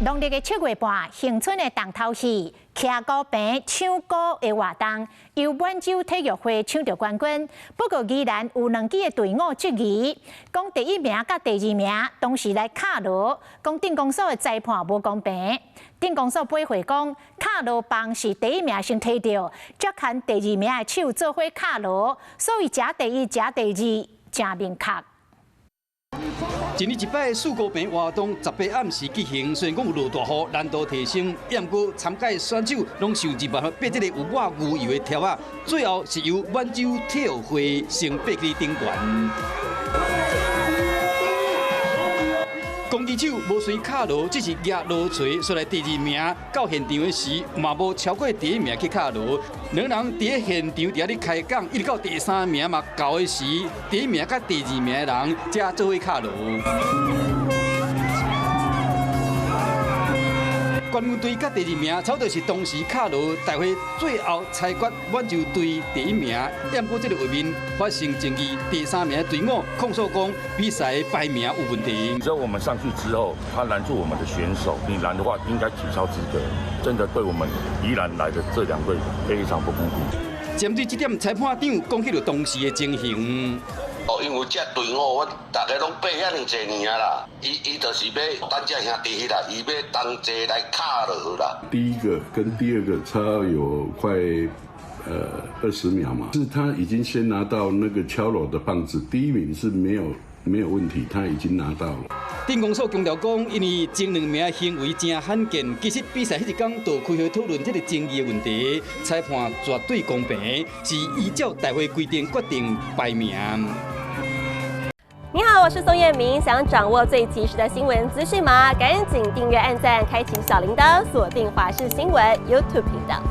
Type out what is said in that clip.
農曆的7月半，恆春的重頭戲，徛鼓棚搶鼓的活動，由滿洲體育會搶著冠軍。不過，宜蘭有兩支的隊伍質疑，講第一名佮第二名當時來敲鑼，講鎮公所的裁判無公平。鎮公所回回講，敲鑼棒是第一名先提著，才牽第二名的手做伙敲鑼，所以這第一、這第二誠明確。一年一擺四鼓棚活動，18暗時舉行。雖然講有落大雨，難度提升，毋過參賽選手攏想盡辦法爬這個有抹牛油的柱仔。最後是由滿洲體育會先爬去頂懸。攻擊手無隨敲鑼，只是舉鑼槌，所以第二名到現場的時，嘛無超過第一名去敲鑼。兩人佇現場佇遐咧開講，一直到第三名嘛到的時，第一名佮第二名的人才做伙敲鑼。冠軍隊佮第二名，差不多是同時敲鑼，大會最後裁決滿洲隊第一名。毋過這個畫面發生爭議，第三名隊伍控訴講比賽排名有問題。只要我們上去之後，他攔住我們的選手，你攔的話應該取消資格，真的對我們宜蘭來的這兩隊非常不公平。針對這點，裁判長講起了當時的情形。哦，因為這隊伍，阮大家攏爬遐爾濟年啊啦，伊伊就是欲等這兄弟彼啦，伊欲同齊來敲落啦。第一個跟第二個差有快20秒嘛，是他已經先拿到那個敲鑼的棒子，第一名是沒有問題，他已經拿到了。鎮公所強調講，因為前兩名行為誠罕見，其實比賽彼一工就開會討論這個爭議的問題，裁判絕對公平，是依照大會規定決定排名。你好，我是宋燕明，想掌握最及時的新聞資訊嗎？趕緊訂閱、按讚、開啟小鈴鐺，鎖定華視新聞 YouTube 頻道。